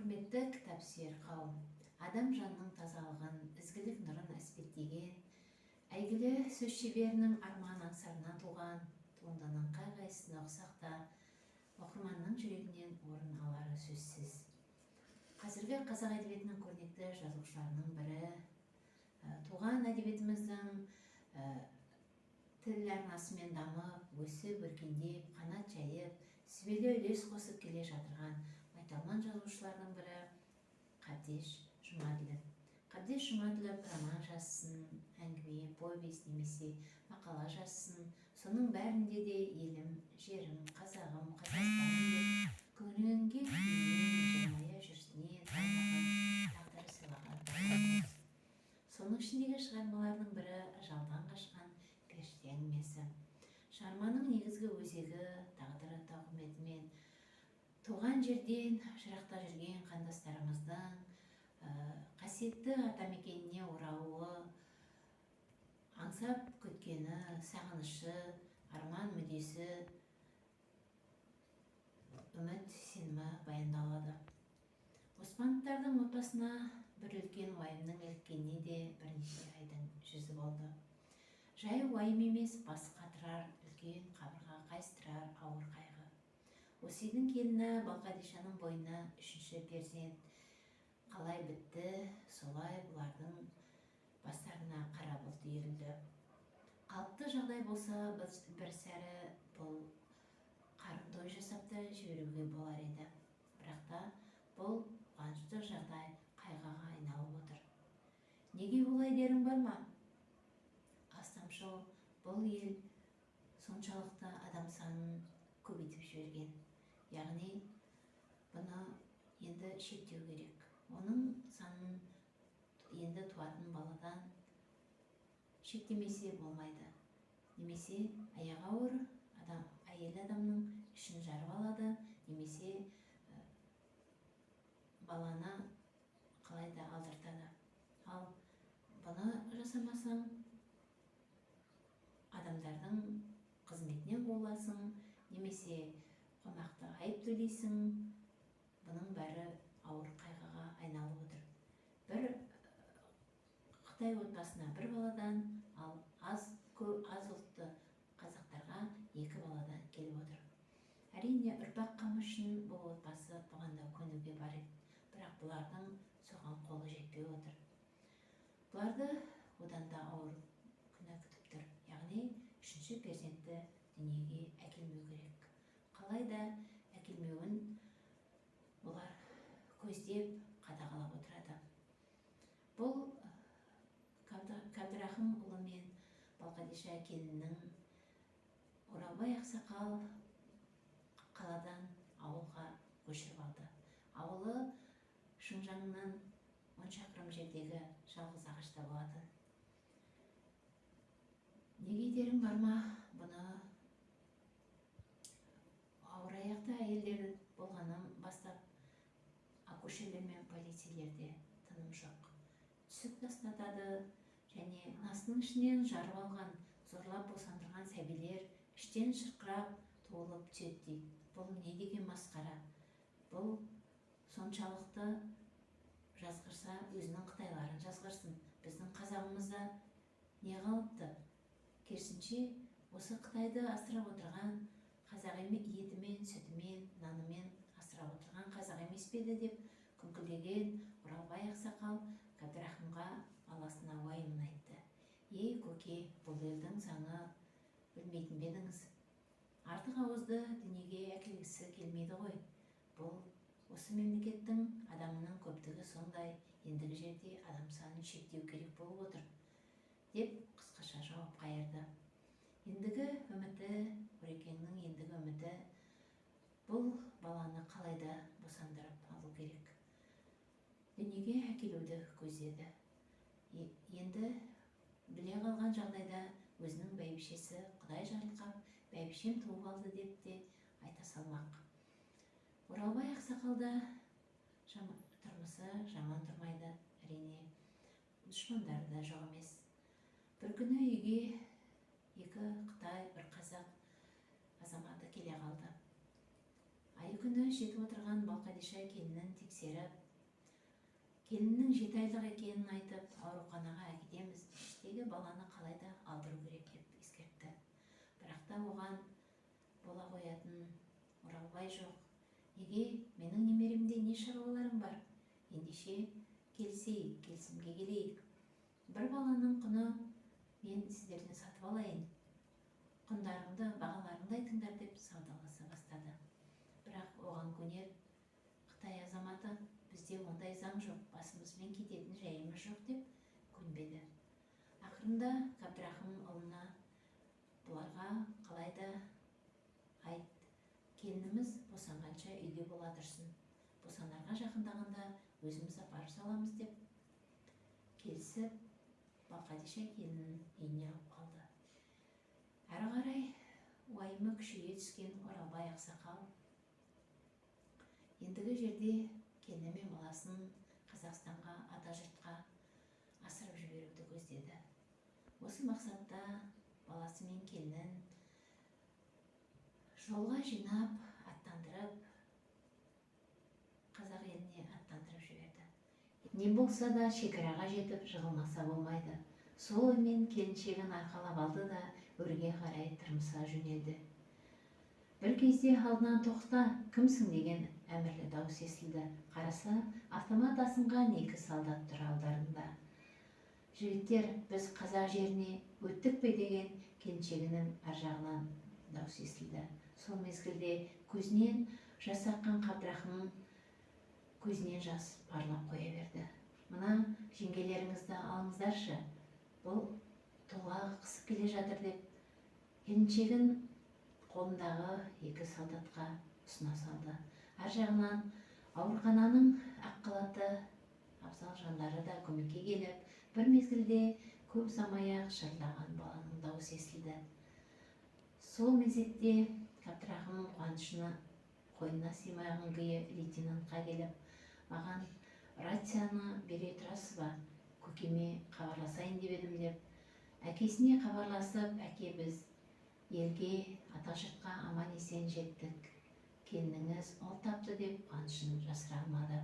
Құрметті кітапсүйер қауым, адам жанының тазалығын, ізгілік нұрын әспеттеген әйгілі сөз шеберінің арман аңсарынан туған туындының қай-қайсысын оқысақ та, оқырманның жүрегінен орын алары сөзсіз. Қазіргі қазақ әдебиетінің көрнекті жазушыларының бірі, туған әдебиетіміздің тіл арнасымен дамып, өсіп, өркендеп, қанат жайып, сүбелі үлес қосып келе жатырған майталман жазушылардың бірі Қабдеш Жұмаділов. Қабдеш Жұмаділов роман жазсын, әңгіме, повесть немесе мақала жазсын, соның бәрінде де елім, жерім, қазағым, Қазақстаным деп күңіренген күйінен, жымия жүрісінен танылған, тағдыры сыйлаған талант. Соның ішіндегі шығармаларының бірі «Ажалдан қашқан періште» әңгімесі. Шығарманың негізгі өзегі тағдыры тауқыметімен туған жерден жырақта жүрген қандастарымыздың қасиетті атамекеніне оралуы, аңсап күткені, сағынышы, арман мүдесі, үміт сенімі баяндалады. Оспановтардың отбасына бір үлкен уайымның іліккеніне де бірнеше айдың жүзі болды. Жай уайым емес, бас қатырар, үлкен қабырға қайыстырар ауыр қайғы. Осы үйдің келіні Балқадишаның бойына үшінші перзент қалай бітті, солай бұлардың бастарына қара бұлт үйірілді. Қалыпты жағдай болса, бір сәрі бұл қарын той жасап та жіберуге болар еді. Бірақ та бұл қуанышты жағдай қайғыға айналып отыр. Неге олай дерің бар ма? Астамшыл бұл ел соншалықты адам санын көбейтіп жіберген. Яғни бұны енді шектеу керек. Оның санын енді туатын баладан шектемесе болмайды. Немесе аяғы ауыр адам, әйел адамның ішін жарып алады, немесе баланы қалай да алдыртады. Ал бұны жасамасаң, адамдардың қызметінен қуыласың, немесе қомақты айып төлейсің. Бұның бәрі ауыр қайғыға айналып отыр. Бір қытай отбасына бір баладан, ал аз аз ұлтты қазақтарға екі баладан келіп отыр. Әрине, ұрпақ қамы үшін бұл отбасы бұған да көнуге бар еді, бірақ бұлардың соған қолы жетпей отыр. Бұларды одан да ауыр күні күтіп тұр, яғни үшінші перзентті дүниеге әкелмеу керек. Қалай да әкелмеуін бұлар көздеп, қадағалап отырады. Бұл Қабдырахым ұлы мен Балқадиша келінінің Оралбай ақсақал қаладан ауылға көшіріп алды. Ауылы Шыңжаңнан 10 шақырым жердегі жалғыз ағашта болатын. Неге дерің бар ма? Бұны ауыр аяқты әйелдер болғаннан бастап акушерлер мен полицейлерде тыным жоқ. Түсік тастатады және насының ішінен жарып алған, зорлап босандырған сәбилер іштен шырқырап туылып түседі дейді. Бұл не деген масқара? Бұл соншалықты жазғырса, өзінің қытайларын жазғырсын. Біздің қазағымызда не қалыпты? Керісінше, осы қытайды асырап отырған қазақ етімен, сүтімен, нанымен асырап отырған қазақ емес пе еді деп күңкілдеген Оралбай ақсақал Қабдырахымға баласына уайымын айтты. Ей, көке, бұл елдің заңы білмейтін бе едіңіз? Артық ауызды дүниеге әкелгісі келмейді ғой. Бұл осы мемлекеттің адамының көптігі сондай, ендігі жерде адам санын шектеу керек болып отыр, деп қысқаша жауап қайырды. Ендігі үміті, Орекеңнің ендігі үміті бұл баланы қалайда босандырып алу керек. Дүниеге әкелуді көздеді. Енді біле қалған жағдайда өзінің бәйбішесі Құдай жарылқап, бәйбішем туып алды деп те айта салмақ. Оралбай ақсақалда тұрмысы жаман тұрмайды, әрине, дұшпандары да жоқ емес. Бір күні үйге екі қытай, бір қазақ азаматы келе қалды. Айы күні жетіп отырған Балқадиша келінін тексеріп, келіннің 7 айлық екенін айтып, ауруханаға әкетеміз, іштегі баланы қалай да алдыру керек деп ескертті. Бірақ та оған бола қоятын Оралбай жоқ. «Неге, менің немеремде не шаруаларың бар? Ендеше, келісейік, келісімге келейік. Бір баланың құны, мен сіздерден сатып алайын, құндарыңды, бағаларыңды айтыңдар», – деп саудаласа бастады. Бірақ оған көнер қытай азаматы: «Бізде ондай заң жоқ, басымызбен кететін жайымыз жоқ», – деп көнбеді. Ақырында Қабдрахым ұлына: «Бұларға қалай да айт, келініміз босанғанша үйде бола тұрсын, босанарға жақындағанда өзіміз апарып саламыз», – деп келісіп, Балқадиша келінін үйіне алып қалды. Әрі қарай уайымы күшейе түскен Оралбай ақсақал ендігі жерде келіні мен баласын Қазақстанға, ата жұртқа асырып жіберуді көздеді. Осы мақсатта баласы мен келінін жолға жинап, аттандырып, қазақ еліне аттандырып жіберді. Не болса да шекараға жетіп жығылмаса болмайды. Сол оймен келіншегін арқалап алды да, өрге қарай тырмыса жөнелді. Бір кезде алдынан «Тоқта, кімсің?» деген әмірлі дауыс естілді. Қараса, автомат асынған екі солдат тұр алдарында. «Жігіттер, біз қазақ жеріне өттік пе?» деген келіншегінің ар жағынан дауыс естілді. Сол мезгілде көзінен жас аққан Қабдрахым көзінен жас парлап қоя берді. «Мына жеңгелеріңізді алыңыздаршы, бұл толғағы қысып келе жатыр», – деп келіншегін қолындағы екі солдатқа ұсына салды. Ар жағынан аурухананың ақ халатты абзал жандары да көмекке келіп, бір мезгілде көп ұзамай ақ шырылдаған баланың дауысы естілді. Сол мезетте Қабдрахым қуанышына қойнына сыймаған күйі лейтенантқа келіп: «Маған рацияны бере тұрасыз ба? Көкеме хабарласайын деп едім», – деп, әкесіне хабарласып: «Әке, біз елге, ата жұртқа аман есен жеттік, келініңіз ұл тапты», – деп қуанышын жасыра алмады.